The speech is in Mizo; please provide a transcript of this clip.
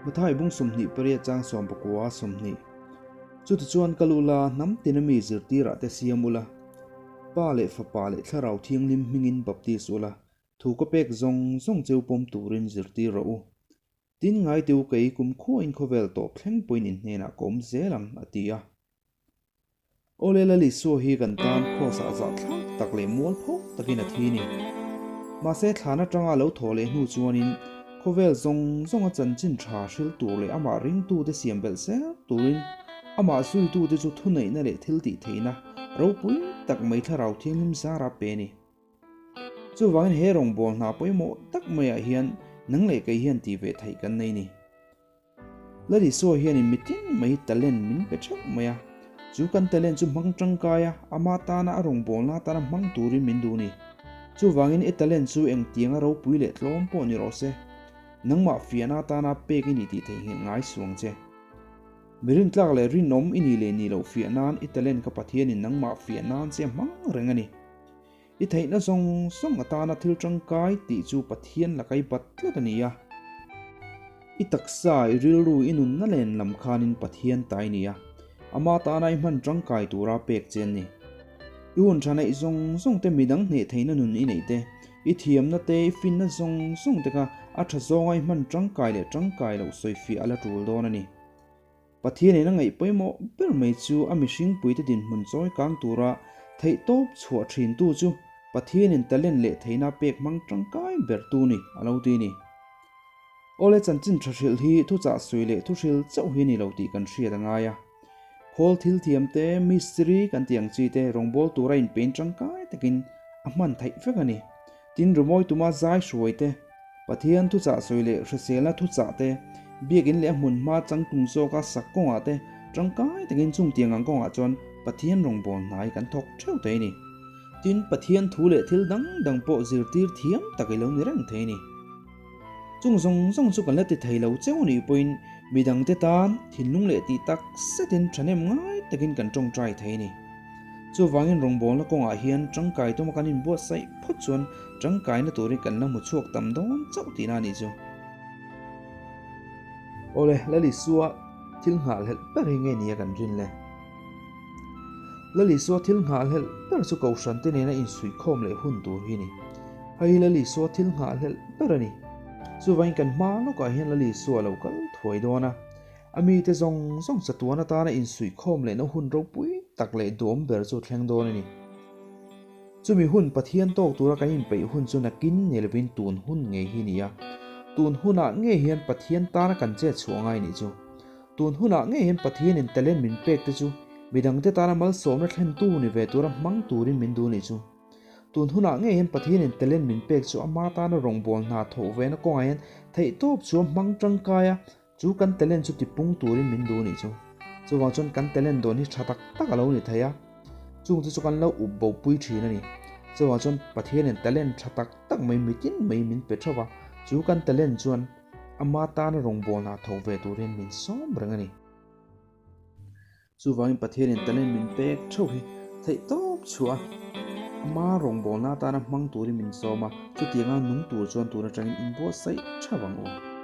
Mathai bung 28 chang 19 20. Chutichuan kal ula, hnam tina mi zirtirah te siam ula, Pa leh Fapa leh Thlarau Thianghlim hmingin baptis ula, thu ka pek zawng zawng cheu pawm turin zirtir rawh u. Tin ngaite u kei kum khuain khawvel tawp thleng pawhin in hnenah ka awm zel ang, a ti a. Awle Lal Isua hi kan tan kraws ah zahthlak tak leh mualpho takin a thi ni. Mahse thlan atanga lo thawh leh hnu chuanin khawvel zawng zawnga chanchin tha hril tur leh amah ringtute siam belh zel turin amah zuitute chu thuneihna leh thiltih theihna ropui tak mai thlarau thianghlim zara pe a ni. Chuvangin he rawngbâwl hna pawimawh tak maiah hian nang leh kei hian tih ve theih kan nei ni. Lal Isua hianin mitin mai talent min pe theuh mai a, chu kan talent chu hmang tangkai a, ama tana a rawngbawlna atana hmang turin min duh ni. Chuvangin i talent chu engtianga ropui leh tlawm pawh ni rawh se, nangmah fiahna atana pek i ni tih theihnghilh ngai suang che. Mi rintlak leh rinawm i nih leh nih loh fiah nan i talent kha Pathianin nangmah fiah nan che hmang reng a ni. I theihna zawng zawng atana thil tangkai tih chu Pathian laka i bat tlat a ni a. I taksa, i rilru, i nunna len lam khanin Pathian ta i ni a, ama tana i hman tangkai tura pek che an ni. I hun tha neih zawng zawng te, midang hneh theihna nun i neih te, i thiamna te, i finna zawng zawng te kha a tha zawnga i hman tangkai leh tangkai loh sawifiah a la tul dawn a ni. Pathianin a ngaih pawimawh ber mai chu a mihringpuite dinhmun chawi kang tura theihtawp chhuah thintu chu Pathianin talent leh theihna pek hmang tangkai bertu ni a lo ti ni. Awle chanchin tha hrilh hi thuchah sawi leh thuhril chauh hi a ni lo tih kan hriat a ngai a. Khawl thil thiam te, mistiri kan tih ang chi te rawngbâwl tura inpein tangkai takin a hman theih vek a ni. Tin, rimawi tuma zai hruai te, Pathian thuchah sawi leh hriselna thuchah te, biakinn leh a hmun hma changtlung zawka sak kawngah te tangkai takin chung tiang ang kawngah chuan Pathian rawngbâwl hnai kan thawk theuh thei a ni. Tin, Pathian thu leh thil dang dang pawh zirtir thiam tak i lo ni reng thei a ni. Chung zawng zawng chu kan la ti thei lo cheu anih pawhin midangte tan thinlung leh tih tak zetin thahnem ngai takin kan tawngtai thei a ni. Chuvangin rawngbawlna kawngah hian tangkai tuma kan inbuatsaih phawt chuan tangkaina turin kan la hmu chhuak tam dawn chauh tihna a nih chu. Awle, Lal Isua thil nghahhlelh ber hi nge nia kan rin le? Lal Isua thil nghahhlelh ber chu Kohhran te nena insuihkhawm leh hun tur hi a ni. Hei hi Lal Isua thil nghahhlelh ber a ni. Chuvangin kan hma lawkah hian Lal Isua a lo kal thuai dawn a. A mite zawng zawng chatuan atana insuihkhawm lehna hun ropui tak leh duhawm ber chu thleng dawn a ni. Chumi hun Pathian tawk tura kan inpeih hun chu nakin ni lovin tun hun ngei hi a ni a. Tun hunah ngei hian Pathian tana kan chet chhuah ngai nih chu. Tun hunah ngei hian Pathianin talent min pek te chu midangte tana malsawmna thlentu ni ve tura hmang turin min duh nih chu. Tun hunah ngei hian Pathianin talent min pek chu ama tana rawngbâwl hna thawh vena kawngah hian theihtawp chu a hmang tangkai a, Chu kan talent chu tipung turin min duh nih chu. Chuvang chuan kan talent dawn hi tha tak tak a lo ni thei a, chungte chu kan lo up bo pui thin a ni. Chuvang chuan Pathianin talent tha tak tak mai mitin mai min pe theuh a, chu kan talent chuan ama tana rawngbawlna thawk ve turin min sawm reng a ni. Chuvangin Pathianin talent min pek theuh hi theih tawp chhuah a, ama rawngbawlna atana hmang turin min sawm a, chutianga nung tur chuan tun atangin inbuatsaih theuh ang u.